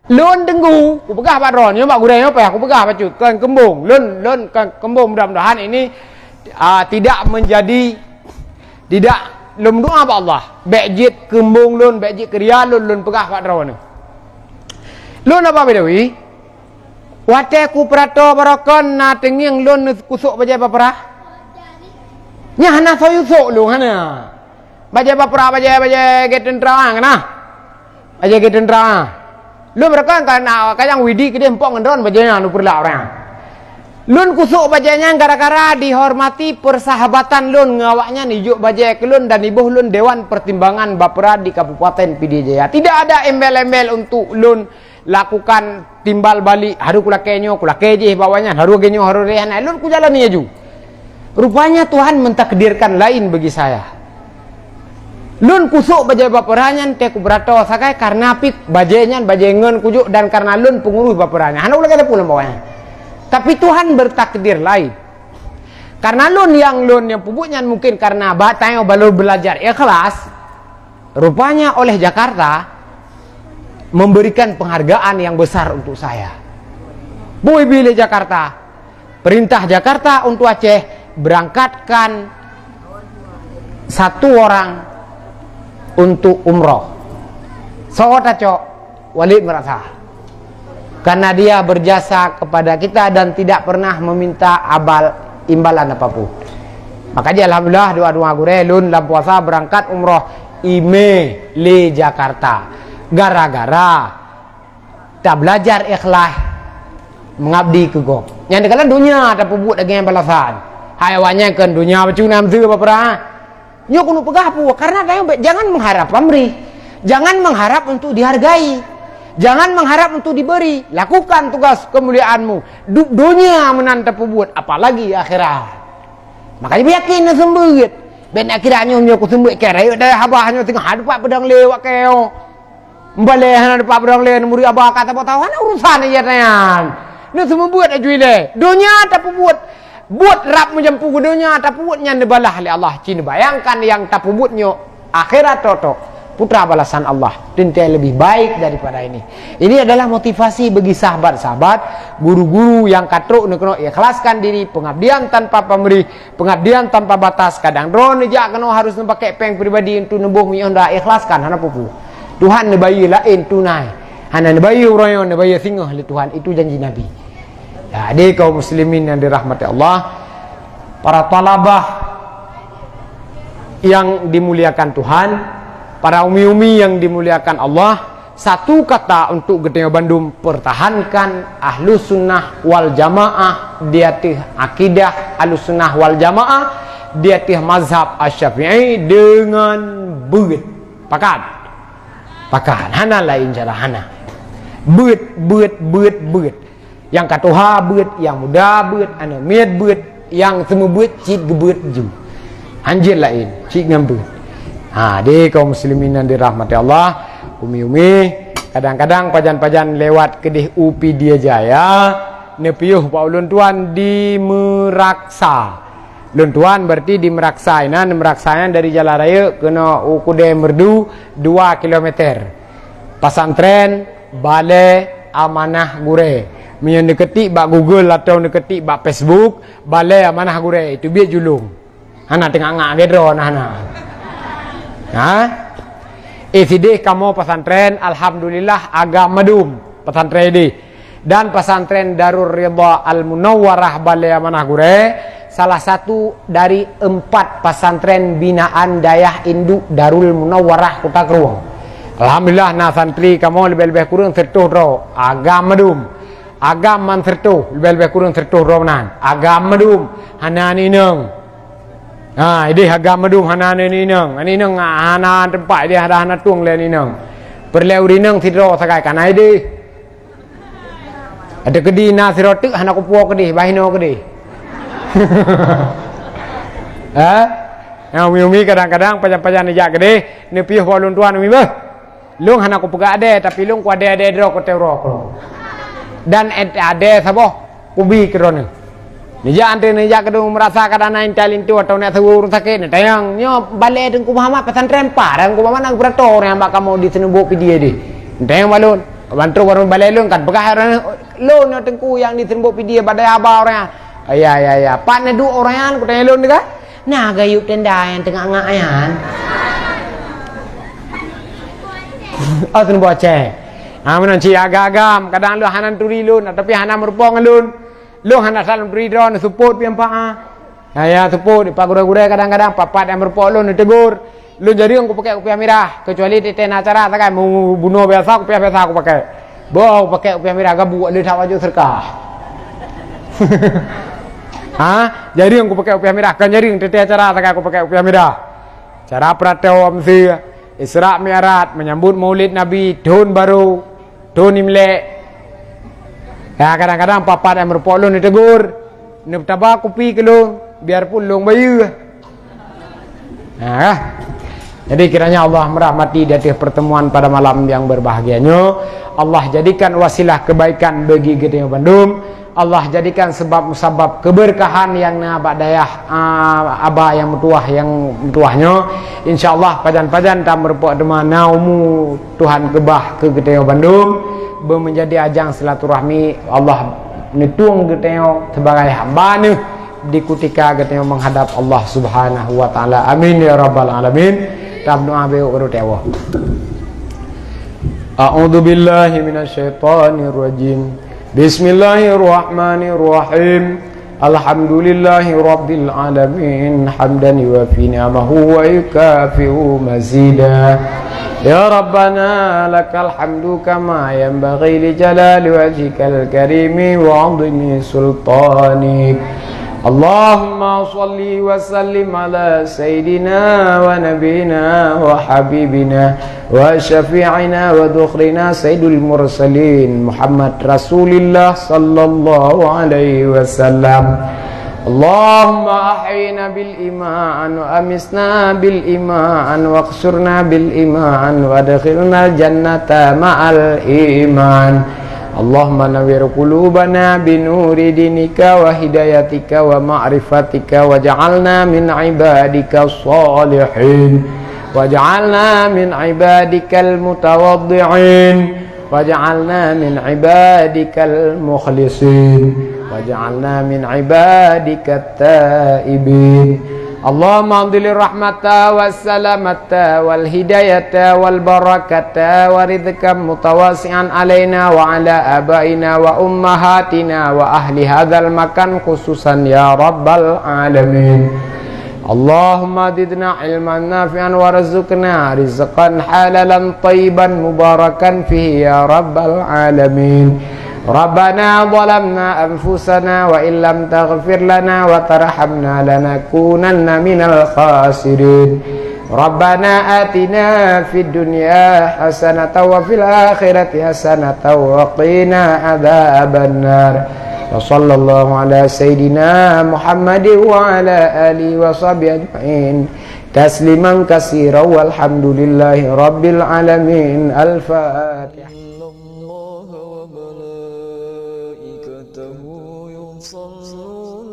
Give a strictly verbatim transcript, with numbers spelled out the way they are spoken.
Lôn teunggu, kupeugah bak droeneuh, bak gurée nyoe payah kupeugah bacut, kon keumbong. Lôn, lôn kon keumbong, mudah-mudahan ini, ah, tidak menjadi, tidak, lôn meudoá bak Allah. Bék jeuet keumbong lôn, bék jeuet keuria lôn, lôn peugah bak droeneuh. Lôn Abah Baidawi, watée kupeurato baroekon na teungieng lôn kusok bajée bapeurah. Nyan hana soe yue sok lôn, hana. Bajée bapeurah, bajée, bajée gét teuntra, kana? Bajée gét teuntra. Lôn beureukon ka na, ka nyang Widi keudeh mpok ngon droen bajée nyan lôn peureulak ureuëng. Lôn kusok bajée nyan gara-gara dihormati persahabatan lôn ngon awaknyan, ijok bajée keu lôn dan iboh lôn Dewan Pertimbangan Bapeurah di Kabupaten Pidie Jaya. Tidak ada embel-embel untuk lôn lakukan timbal balik, harôh kulakée nyoe, kulakée jih bak awaknyan, harôh lagée nyoe, harôh lagée nyan, lôn kujalani laju. Rupanya Tuhan mentakdirkan lain bagi saya. Lôn kusok bajée bapeurah nyan teuh kupeurato sagai karena pih bajée nyan bajée ngon kujok dan karena lôn peungurus bapeurah nyan. Hana ulée gata pulang bawah nyan. Tapi Tuhan bertakdir lain. Karena lôn nyang lôn nyang peubuet nyan mungkin karena ba-, tanyoe baru belajar ikhlas. Rupanya oleh Jakarta memberikan penghargaan yang besar untuk saya. Bui bi lé Jakarta, perintah Jakarta untuk Aceh berangkatkan satu orang untuk umroh. Soe tacok? Walid Meurasa. Karena dia berjasa kepada kita dan tidak pernah meminta abal imbalan apapun. Maka jih alhamdulillah, doa-doa gurée lôn lam puasa berangkat umroh imé lé Jakarta. Gara-gara tabelajar ikhlas mengabdi keu gob. Nyang dikala donya tapeubuet lagée balasan. Hai awaknyan kon donya bacut na meuseu bapeurah. Nyoe keuneuk peugah peue? Karena tanyoe jangan mengharap pamrih. Jangan mengharap untuk dihargai. Jangan mengharap untuk diberi. Lakukan tugas kemuliaanmu. Dup donya meunan tapeubuet, apalagi akhirat. Makanya yakin na seumbeuet. Ben akhirat nyoe, nyoe kuseumbeuet keu rayeuk dayah Abah nyoe teungoh dupat peudong lé awak keu nyoe. Meubalée hana dupat peudong lé, murit Abah ka saboh tahun, hana urusan lé nyan. Nyoe seumeubeuet laju ilée. Donya tapeubuet, buet rab meujampu keu donya tapeubuet nyan neubalah lé Allah. Ci neubayangkan nyang tapeubuet nyoe akhirat tok-tok, putra balasan Allah, teuntée lebih baik daripada ini. Ini adalah motivasi bagi sahabat-sahabat, guru-guru nyang ka trok neukeunoe ikhlaskan diri, pengabdian tanpa pamrih, pengabdian tanpa batas. Kadang droe neujak keunoe harus neupakée péng pribadi untuk neuboh minyeuk honda, ikhlaskan, hana peue-peue. Tuhan neubayeue laén tunai. Hana neubayeue uroe nyoe, neubayeue singoh lé Tuhan. Itu janji Nabi. Jadi kaum muslimin yang dirahmati Allah, para talabah yang dimuliakan Tuhan, para umi-umi yang dimuliakan Allah, satu kata untuk geutanyoe bandum, pertahankan Ahlus Sunnah wal Jamaah di ateueh akidah Ahlus Sunnah wal Jamaah, di ateueh mazhab Asy-Syafi'i dengan beuet. Pakat? Pakat. Hana laén cara, hana. Beuet, beuet, beuet, beuet. Nyang ka tuha beuet, nyang muda beuet, aneuk miet beuet, nyang seumeubeuet cit geubeuet ju. Hanjeuet laén, cit ngon beuet. Ha, di kaum muslimin yang dirahmati Allah, umi-umi, kadang-kadang pajan-pajan lewat keudeh u Pidie Jaya, neupiôh bak ulôn tuan di Meuraksa. Lôn tuan berarti di Meuraksa inan, Meuraksa nyan dari Jalan Rayeuk keunoe u Kudée Meureudu dua kilometer. Pesantren Balai Amanah Gurée. Meunyoe neuketik bak Google atau neuketik bak Facebook, Balai Amanah Gurée, itu biet julong. Hana teungak-ngak lagée droe na hana. Ha? Eh, sideh kamoe pesantren, alhamdulillah, agam mandum pesantren ideh. Dan pesantren Darul Ridha Al Munawwarah Balai Amanah Gurée, salah satu dari empat pesantren binaan dayah induk Darul Munawwarah Kuta Krueng. Alhamdulillah, na santri kamoe leubeh-leubeh kureueng siratoh droe, agam mandum. Agam man siratoh, leubeh-leubeh kureueng siratoh droe meunan, agam mandum, hana aneuk inong. Ha, ideh agam mandum hana aneuk inong. Aneuk inong hana teumpat, ideh hana, hana tueng lé aneuk inong. Peureulée ureueng inong sidroe sagai ka na ideh. Adak keudeh na sidroe teuk hana kupuwoe keudeh, bah inoe keudeh. Ha? Nyang umi-umi kadang-kadang pajan-pajan neujak keudeh, neupiôh bak ulôn tuan umi beuh. Lôn hana kupeugah adée, tapi lôn kuadée-adée droe kutée uroe keu lôn. Dan ét adée saboh kubi keu droeneuh. Neujak antre neujak keudong meurasa kadang na intai linto atau na saweue ureueng sakét, neutanyong, "Nyoe balée Teungku Muhammad pesantren paih, Teungku Muhammad na geupeurato ureueng nyang bak kamoe di Seuneubok Pidie deh?" Neutanyong bak lôn. Ban trok warong balai lôn kan, peugah ureueng, "Lôn nyoe Teungku nyang di Seurumbok Pidie, bak dayah Aba ureueng nyan." "Ya, ya, ya. Pat neuduek ureueng nyan?" kutanya lôn teuka. "Na gayueb tenda nyang teungoh ngak nyan." Oh, Seurumbok Aceh. Ah, meunan cit agam-agam. Kadang lôn hana turi lôn, tapi hana meurumpok ngon lôn. Lôn hana that lôn turi droe, neuseupôt pih ampa. Ya, ya, seupôt, dipat gurée-gurée kadang-kadang, pat-pat nyang meurumpok lôn, neutegur. Lôn jareueng kupakèk kupiah mirah, keucuali teuntèe na acara sagai, meu-, bunoe biasa, kupiah biasa kupakèk. Boh kupakèk kupiah mirah, gabuek lé that baju seudeukah. Ha? Jareueng kupakèk kupiah mirah, kon jareueng teuntèe acara sagai kupakèk kupiah mirah. Acara peuratoe miseue, Isra Mi'raj, menyambut Maulid Nabi, thon barô, thon Imlek. Ya, kadang-kadang pat-pat nyang meurumpok lôn neutegur, neutaba kupi keu lôn, biarpun lôn bayeue. Nah, jadi kiranya Allah merahmati di atas pertemuan pada malam yang berbahagia nyoe. Allah jadikan wasilah kebaikan bagi geutanyoe bandum. Allah jadikan sebab musabab keberkahan nyang na bak dayah, ah, Aba nyang meutuwah, nyang meutuwah nyoe. Insya Allah pajan-pajan tameurumpok teuma na umu Tuhan keubah keu geutanyoe bandum, beumeunjadi ajang silaturahmi. Allah neutueng geutanyoe sibagai hamba Neuh di kutika geutanyoe meuhadab Allah Subhanahu wa Taala. Amin ya rabbal alamin. Tameudoa beu ureueng teuwah. A'udzu billahi minasyaitonir rajim. Bismillahirrahmanirrahim. Alhamdulillahi rabbil alamin. Hamdan yuwafi ni'amahu wa yukafi'u mazida. Ya Rabbana lakal hamdu kama yanbaghi li jalali wajhikal karimi wa 'azimi sultanik. Allahumma shalli wa sallim ala sayyidina wa nabiyina wa habibina wa syafi'ina wa dhukhrina sayyidul mursalin Muhammad Rasulillah sallallahu alaihi wasallam. Allahumma ahyina bil iman wa amisna bil iman wa qsurna bil iman wa adkhilna jannata ma'al iman. Allahumma nawwir qulubana bi nuri dinika wa hidayatika wa ma'rifatika waj'alna min ibadika shalihin. Waj'alna min ibadikal mutawadhi'in. Waj'alna min ibadikal mukhlisin. Waj'alna min ibadikat taibin. Allahumma anzil rahmata was salamata wal hidayata wal barakata wa rizqan mutawasi'an alaina wa ala abaina wa ummahatina wa ahli hadzal makan khususan ya rabbal alamin. Allahumma zidna ilman nafi'an warzuqna rizqan halalan thayyiban mubarakan fihi ya rabbal alamin. Rabbana zalamna anfusana wa illam taghfir lana wa tarhamna lanakunanna minal khasirin. Rabbana atina fid dunya hasanatan wa fil akhirati hasanatan wa qina adzabannar. Wa sallallahu ala sayyidina Muhammadin wa ala alihi wa sahbihi ajma'in. Tasliman katsira walhamdulillahi rabbil alamin. Al-Fatihah. Innallaha wa malaikatahu yusalluna